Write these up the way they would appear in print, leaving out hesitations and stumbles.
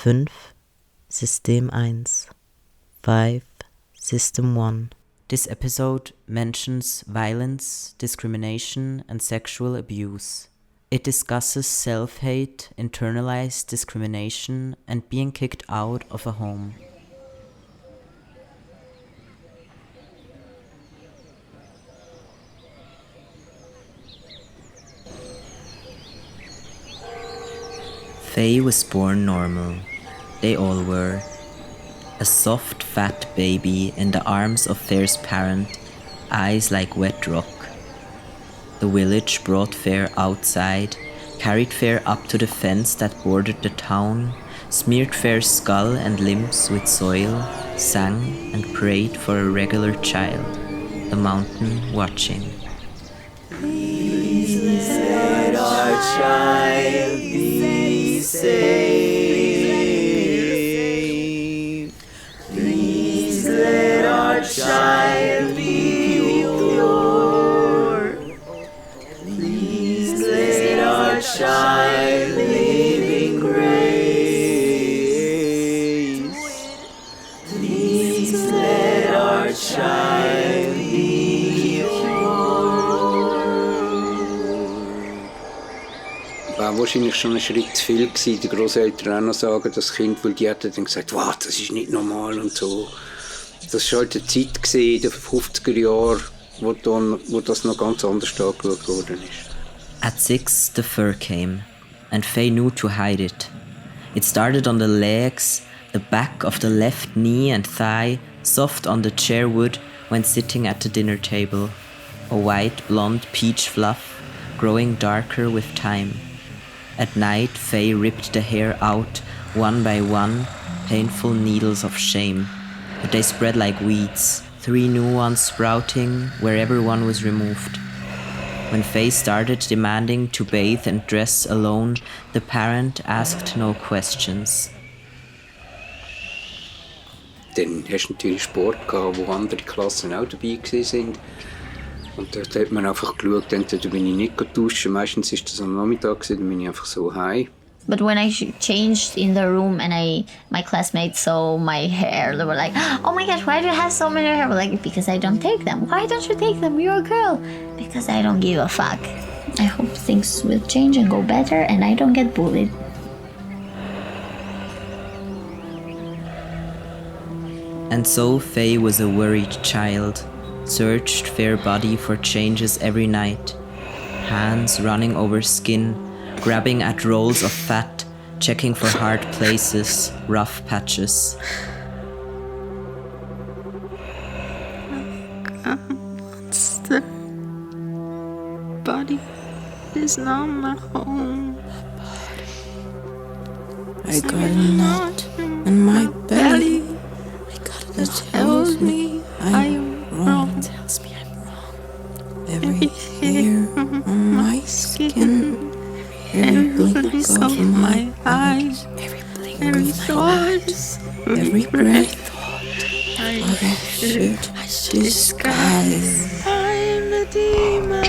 5. System 1. 5. System 1. This episode mentions violence, discrimination, and sexual abuse. It discusses self-hate, internalized discrimination, and being kicked out of a home. Faye was born normal. They all were. A soft, fat baby in the arms of Faye's parent, eyes like wet rock. The village brought Faye outside, carried Faye up to the fence that bordered the town, smeared Faye's skull and limbs with soil, sang and prayed for a regular child, the mountain watching. Please let our child be saved. Please let our child be pure. Please let our child live in grace. Please let our child be pure. War wahrscheinlich schon ein Schritt zu viel gewesen, die Großeltern auch noch sagen, das Kind, weil die hatten dann gesagt, wow, das ist nicht normal und so. Das war halt eine Zeit gewesen, in den 50er Jahren, wo das noch ganz anders angeschaut worden ist. At 6, the fur came, and Faye knew to hide it. It started on the legs, the back of the left knee and thigh, soft on the chair wood when sitting at the dinner table. A white, blonde peach fluff, growing darker with time. At night, Faye ripped the hair out, one by one, painful needles of shame. But they spread like weeds, 3 new ones sprouting wherever one was removed. When Faye started demanding to bathe and dress alone, the parent asked no questions. Dann hast du natürlich Sport gehabt, wo andere Klassen auch dabei waren. Und dort hat man einfach geschaut, entweder bin ich nicht duschen, meistens war das am Nachmittag, dann bin ich einfach so heim. But when I changed in the room and my classmates saw my hair, they were like, oh my gosh, why do you have so many hair? Like, because I don't take them. Why don't you take them? You're a girl. Because I don't give a fuck. I hope things will change and go better and I don't get bullied. And so Faye was a worried child, searched Fair body for changes every night, hands running over skin, grabbing at rolls of fat, checking for hard places, rough patches. Monster. Body is not my home. I got a knot in my belly that tells me I'm wrong. Tells me I'm wrong. Every hair on my skin. Every blink of my eyes, every thought, every breath, I should disguise. I'm a demon.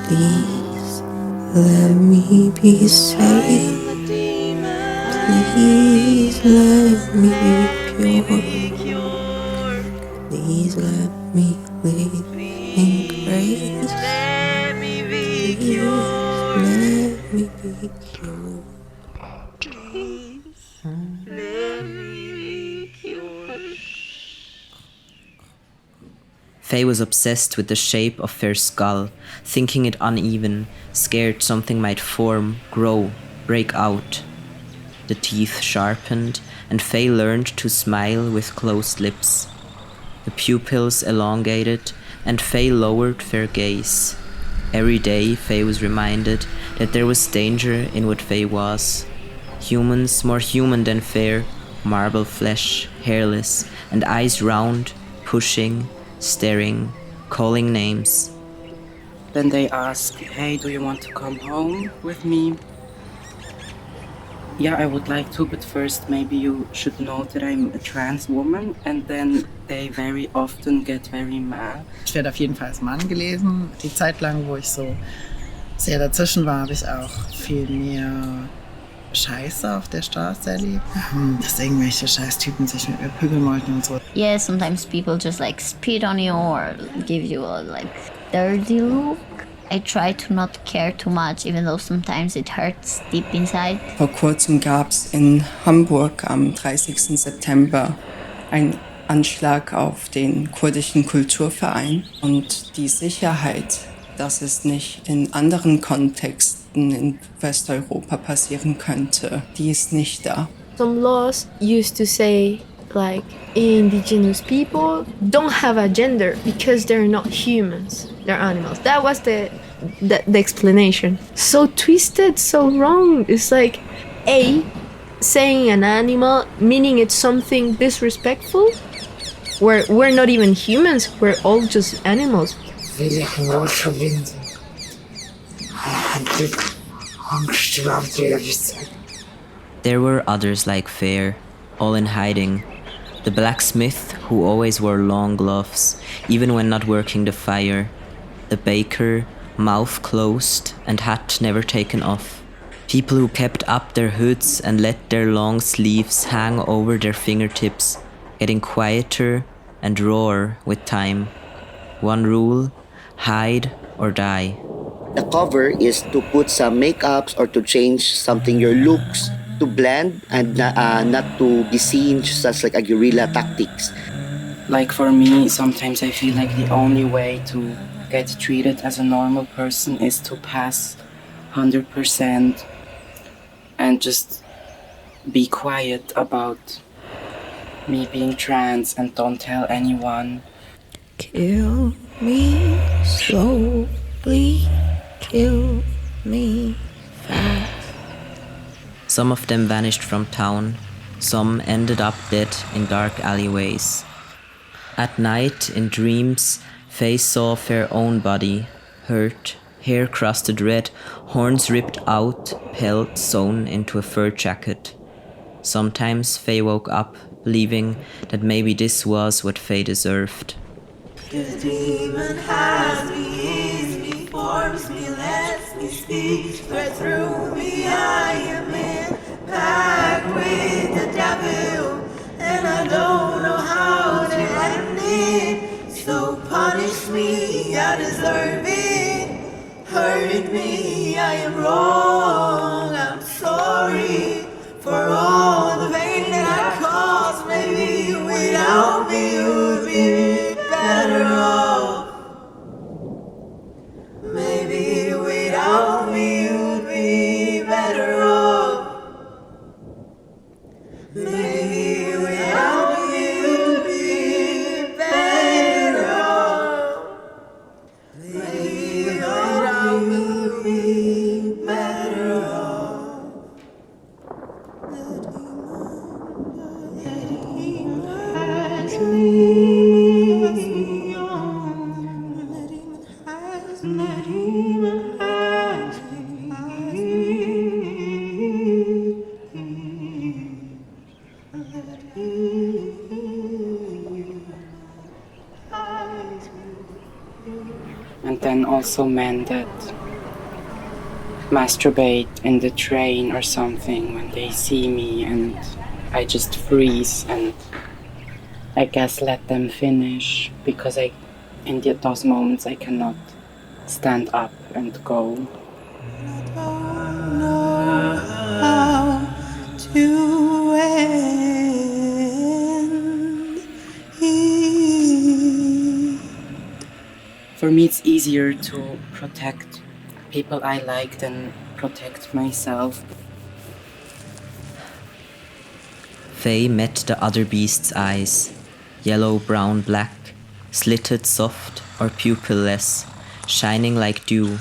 Please let me be saved. Please let me be pure. Please let me live in grace. Let me be pure. Let me be pure. Please, let me be pure. Faye was obsessed with the shape of Fair's skull, thinking it uneven, scared something might form, grow, break out. The teeth sharpened, and Faye learned to smile with closed lips. The pupils elongated, and Faye lowered Fair's gaze. Every day, Faye was reminded that there was danger in what Faye was. Humans more human than Faye, marble flesh, hairless, and eyes round, pushing, staring, calling names. Then they ask, hey, do you want to come home with me? Yeah, I would like to, but first maybe you should know that I'm a trans woman, and then they very often get very mad. Ich werde auf jeden Fall als Mann gelesen. Die Zeit lang, wo ich so sehr dazwischen war, habe ich auch viel mehr Scheiße auf der Straße erlebt, dass irgendwelche Scheißtypen sich mit mir prügeln wollten und so. Yeah, sometimes people just like spit on you or give you a like dirty look. I try to not care too much, even though sometimes it hurts deep inside. Vor kurzem gab es in Hamburg am 30. September einen Anschlag auf den kurdischen Kulturverein und die Sicherheit, dass es nicht in anderen Kontexten in Westeuropa passieren könnte, die ist nicht da. Some laws used to say, like, indigenous people don't have a gender because they're not humans, they're animals. That was the explanation. So twisted, so wrong. It's like, saying an animal, meaning it's something disrespectful, where we're not even humans, we're all just animals. There were others like Fair, all in hiding. The blacksmith who always wore long gloves, even when not working the fire. The baker, mouth closed and hat never taken off. People who kept up their hoods and let their long sleeves hang over their fingertips, getting quieter and rawer with time. One rule, hide or die. The cover is to put some makeups or to change something your looks, to blend and not to be seen just as like a guerrilla tactics. Like for me, sometimes I feel like the only way to get treated as a normal person is to pass 100% and just be quiet about me being trans and don't tell anyone. Kill me slowly, kill me fast. Some of them vanished from town, some ended up dead in dark alleyways. At night, in dreams, Faye saw Fair's own body, hurt, hair crusted red, horns ripped out, pelt sewn into a fur jacket. Sometimes Faye woke up, believing that maybe this was what Faye deserved. The demon has me, eats me, forms me, lets me speak, right through me I am in, back with the devil, and I don't know how to end it, so punish me, I deserve it, hurt me, I am wrong, I'm sorry, for all the pain that I caused, maybe without me you'd be better off. Maybe without me you'd be better off. Maybe without me you'd be better off. Maybe without me you'd be better off. Has me on. The demon has And then also men that masturbate in the train or something when they see me, and I just freeze and I guess let them finish, because in those moments I cannot stand up and go. To end it. For me it's easier to protect people I like than protect myself. Faye met the other beast's eyes, yellow, brown, black, slitted, soft, or pupilless, shining like dew,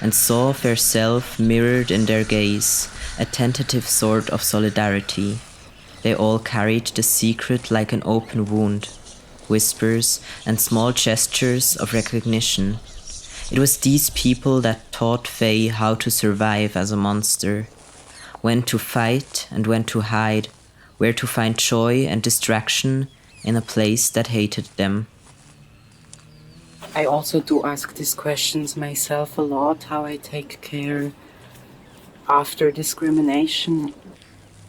and saw Fair's self mirrored in their gaze, a tentative sort of solidarity. They all carried the secret like an open wound, whispers and small gestures of recognition. It was these people that taught Faye how to survive as a monster, when to fight and when to hide, where to find joy and distraction in a place that hated them. I also do ask these questions myself a lot, how I take care after discrimination.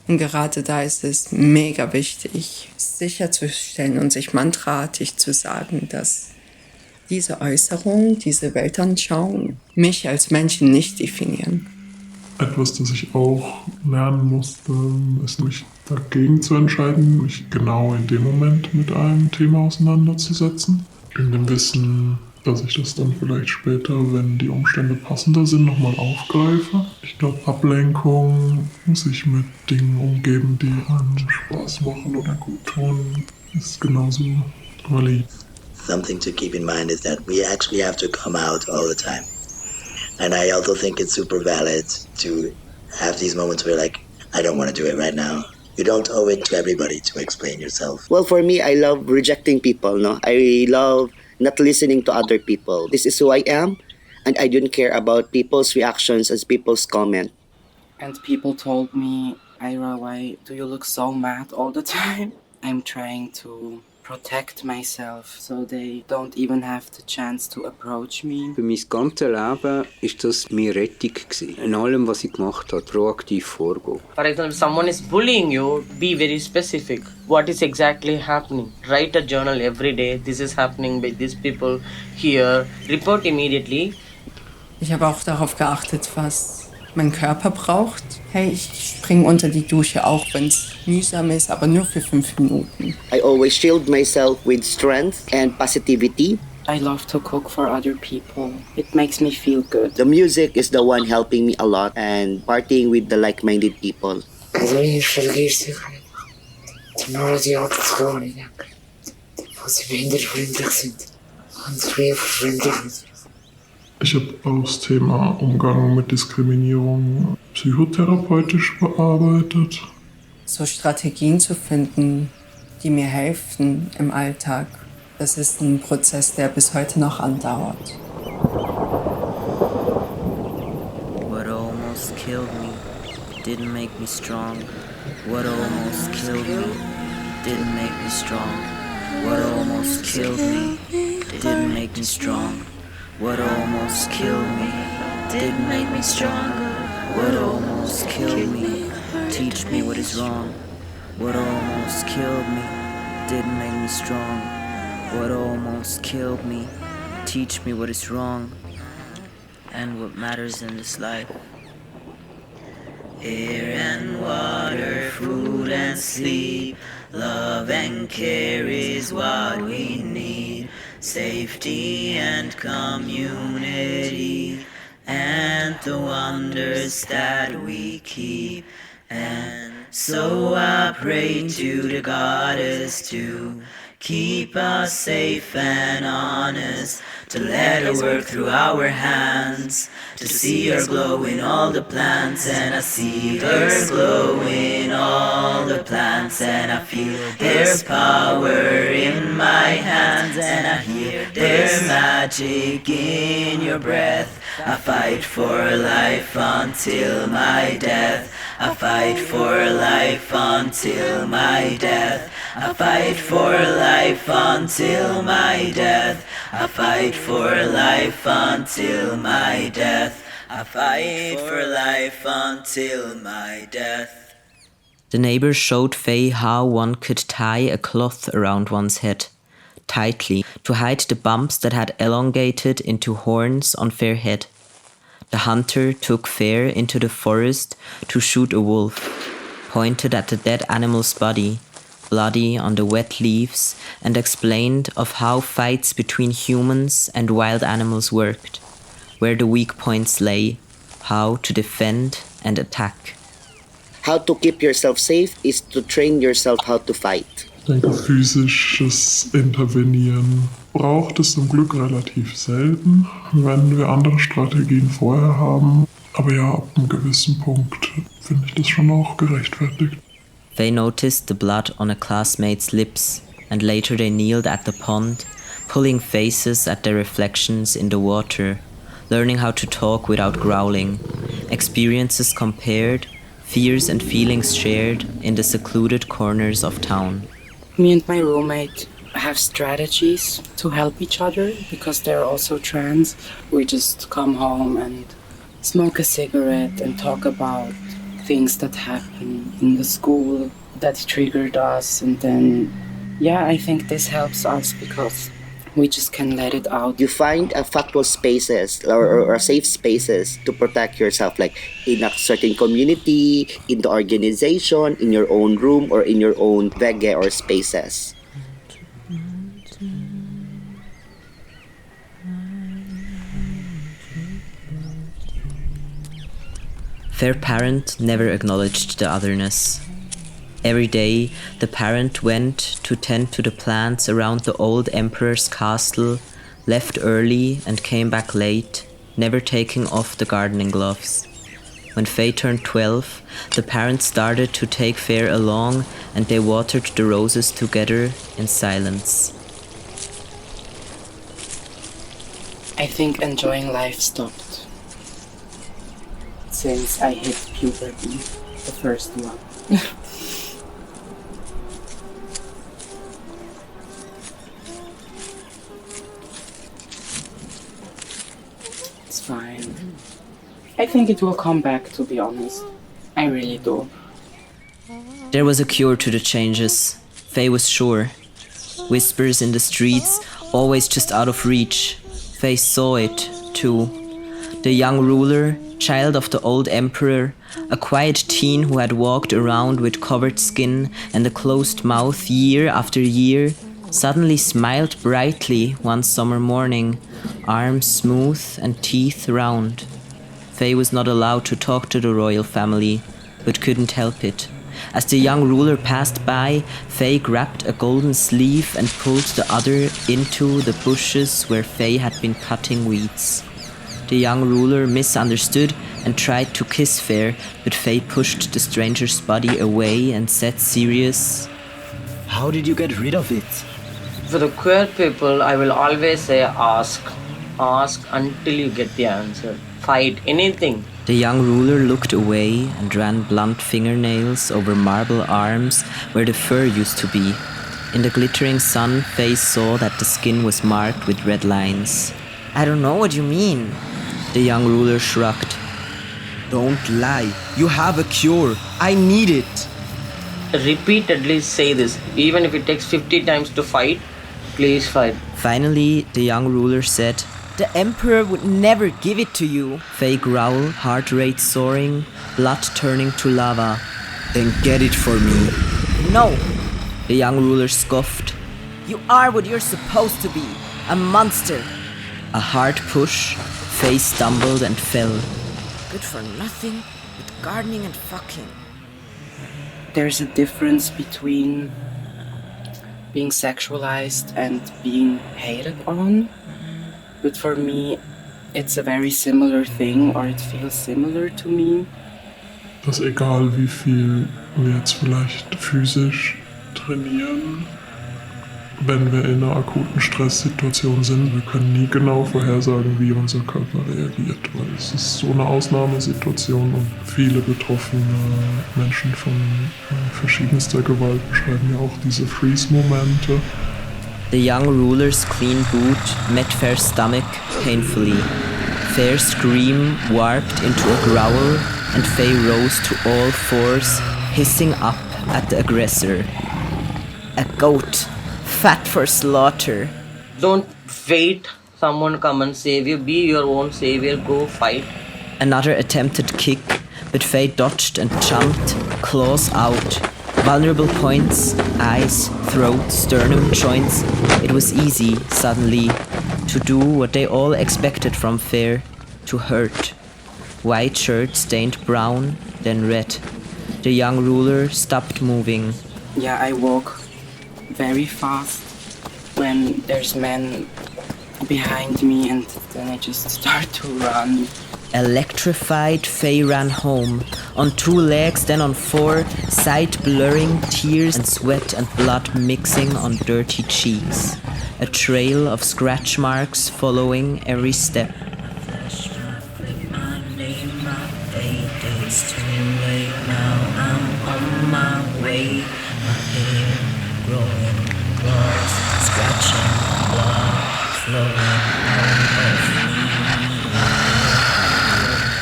Und gerade da ist es mega wichtig, sicherzustellen und sich mantraartig zu sagen, dass diese Äußerung, diese Weltanschauung mich als Menschen nicht definieren. Etwas, das ich auch lernen musste, ist mich dagegen zu entscheiden, mich genau in dem Moment mit einem Thema auseinanderzusetzen. In dem Wissen, dass ich das dann vielleicht später, wenn die Umstände passender sind, nochmal aufgreife. Ich glaube, Ablenkung, sich mit Dingen umgeben, die einem Spaß machen oder gut tun, ist genauso valid. Something to keep in mind is that we actually have to come out all the time. And I also think it's super valid to have these moments where like, I don't want to do it right now. You don't owe it to everybody to explain yourself. Well, for me, I love rejecting people, no? I love not listening to other people. This is who I am, and I don't care about people's reactions as people's comment. And people told me, Ira, why do you look so mad all the time? I'm trying to protect myself, so they don't even have the chance to approach me. Für mein ganzes Leben war das meine Rettung gewesen. In allem, was ich gemacht habe, proaktiv vorgehen. For example, if someone is bullying you, be very specific. What is exactly happening? Write a journal every day. This is happening with these people here. Report immediately. Ich habe auch darauf geachtet, was mein Körper braucht. Hey, ich springe unter die Dusche, auch wenn es mühsam ist, aber nur für 5 Minuten. I always shield myself with strength and positivity. I love to cook for other people. It makes me feel good. The music is the one helping me a lot, and partying with the like-minded people. Also wenn ich vergisst, die Leute, die Optionen, wo sie behindertenfreundlich sind und queerfreundlich sind. Ich habe auch das Thema Umgang mit Diskriminierung psychotherapeutisch bearbeitet. So Strategien zu finden, die mir helfen im Alltag, das ist ein Prozess, der bis heute noch andauert. What almost killed me didn't make me strong. What almost killed me didn't make me strong. What almost killed me didn't make me strong. What almost killed me didn't make me stronger. What almost killed me, teach me what is wrong. What almost killed me didn't make me strong. What almost killed me, teach me what is wrong and what matters in this life. Air and water, food and sleep, love and care is what we need. Safety and community, and the wonders that we keep. And so I pray to the goddess to keep us safe and honest, to let her work through our hands, to see her glow in all the plants. And I see her glow in all the plants, and I feel there's power in my hands, and I hear there's magic in your breath. I fight for life until my death. I fight for life until my death. I fight for life until my death. I fight for life until my death. I fight for life until my death. The neighbors showed Faye how one could tie a cloth around one's head, tightly, to hide the bumps that had elongated into horns on Faye's head. The hunter took Faye into the forest to shoot a wolf, pointed at the dead animal's body, bloody on the wet leaves, and explained of how fights between humans and wild animals worked, where the weak points lay, how to defend and attack. How to keep yourself safe is to train yourself how to fight. Ich denke, physisches Intervenieren braucht es zum Glück relativ selten, wenn wir andere Strategien vorher haben. Aber ja, ab einem gewissen Punkt finde ich das schon auch gerechtfertigt. They noticed the blood on a classmate's lips, and later they kneeled at the pond, pulling faces at their reflections in the water, learning how to talk without growling, experiences compared, fears and feelings shared in the secluded corners of town. Me and my roommate have strategies to help each other because they're also trans. We just come home and smoke a cigarette and talk about things that happen in the school that triggered us. And then, yeah, I think this helps us because we just can let it out. You find factual spaces or safe spaces to protect yourself, like in a certain community, in the organization, in your own room, or in your own vege or spaces. Their parent never acknowledged the otherness. Every day, the parent went to tend to the plants around the old emperor's castle, left early and came back late, never taking off the gardening gloves. When Faye turned 12, the parents started to take Faye along and they watered the roses together in silence. I think enjoying life stopped since I hit puberty, the first one. It's fine. I think it will come back, to be honest. I really do. There was a cure to the changes. Faye was sure. Whispers in the streets, always just out of reach. Faye saw it, too. The young ruler, child of the old emperor, a quiet teen who had walked around with covered skin and a closed mouth year after year, suddenly smiled brightly one summer morning, arms smooth and teeth round. Faye was not allowed to talk to the royal family, but couldn't help it. As the young ruler passed by, Faye grabbed a golden sleeve and pulled the other into the bushes where Faye had been cutting weeds. The young ruler misunderstood and tried to kiss Faye, but Faye pushed the stranger's body away and said serious, "How did you get rid of it?" For the queer people, I will always say ask. Ask until you get the answer. Fight, anything. The young ruler looked away and ran blunt fingernails over marble arms where the fur used to be. In the glittering sun, Faye saw that the skin was marked with red lines. "I don't know what you mean." The young ruler shrugged. "Don't lie. You have a cure. I need it." Repeatedly say this. Even if it takes 50 times to fight, please fight. Finally, the young ruler said, "The emperor would never give it to you." Faye growled, heart rate soaring, blood turning to lava. "Then get it for me." "No!" The young ruler scoffed. "You are what you're supposed to be, a monster." A hard push, Faye stumbled and fell. Good for nothing but gardening and fucking. There's a difference between being sexualized and being hated on. But for me, it's a very similar thing, or it feels similar to me. Dass egal wie viel wir jetzt vielleicht physisch trainieren, wenn wir in einer akuten Stresssituation sind, wir können nie genau vorhersagen, wie unser Körper reagiert, weil es ist so eine Ausnahmesituation und viele betroffene Menschen von verschiedenster Gewalt beschreiben ja auch diese Freeze-Momente. The young ruler's clean boot met Fair's stomach painfully. Fair's scream warped into a growl and Faye rose to all fours, hissing up at the aggressor. "A goat, fat for slaughter." Don't wait someone come and save you. Be your own savior. Go fight. Another attempted kick, but Faye dodged and jumped, claws out. Vulnerable points, eyes, throat, sternum, joints. It was easy, suddenly, to do what they all expected from Faye, to hurt. White shirt stained brown, then red. The young ruler stopped moving. Yeah, I walk very fast when there's men behind me, and then I just start to run. Electrified, Faye ran home, on 2 legs, then on 4, sight blurring, tears and sweat and blood mixing on dirty cheeks. A trail of scratch marks following every step. It's too late now, I'm on my way. My hair growing, claws scratching, blood flowing out of me.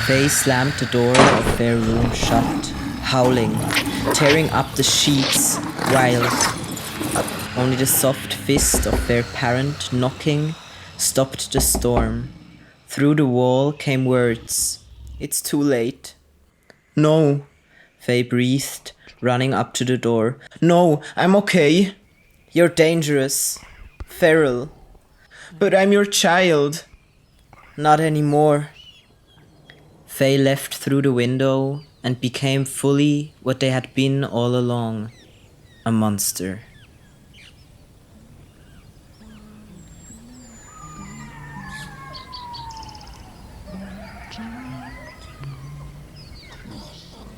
Faye slammed the door of their room shut, howling, tearing up the sheets, wild. Only the soft fist of their parent knocking stopped the storm. Through the wall came words. "It's too late." "No," Faye breathed, running up to the door. "No, I'm okay." "You're dangerous. Feral." "But I'm your child." "Not anymore." Faye left through the window and became fully what they had been all along, a monster.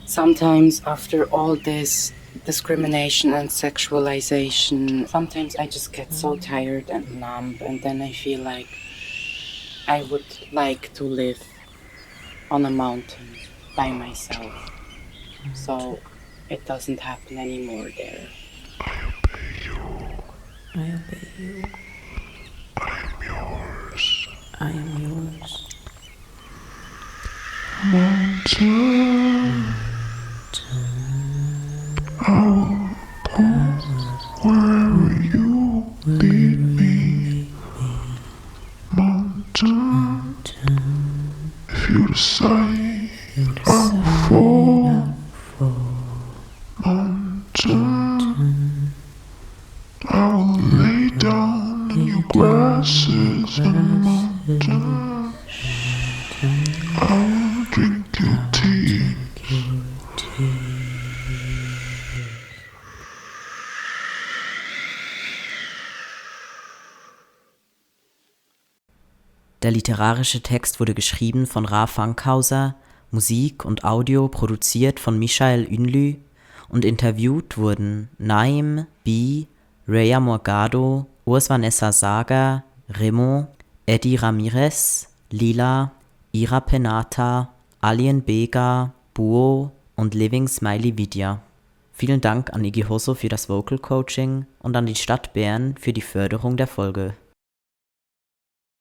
Sometimes after all this discrimination and sexualization, sometimes I just get so tired and numb, and then I feel like I would like to live on a mountain by myself, so it doesn't happen anymore there. I obey you. I'm yours. I am yours. Mountain, I will go wherever you lead me. Mountain, if you decide I will fall. Mountain, I will lay down in your grasses. And mountain, I will drink your tea. Der literarische Text wurde geschrieben von Ra Fankhauser, Musik und Audio produziert von Michael Ünlü und interviewt wurden Naim, B, Rhea Morgado, Urs Vanessa Sager, Remo, Eddie Ramirez, Lila, Ira Penata, Alien Bega, Buo und Living Smiley Vidya. Vielen Dank an Iggy Hosso für das Vocal Coaching und an die Stadt Bern für die Förderung der Folge.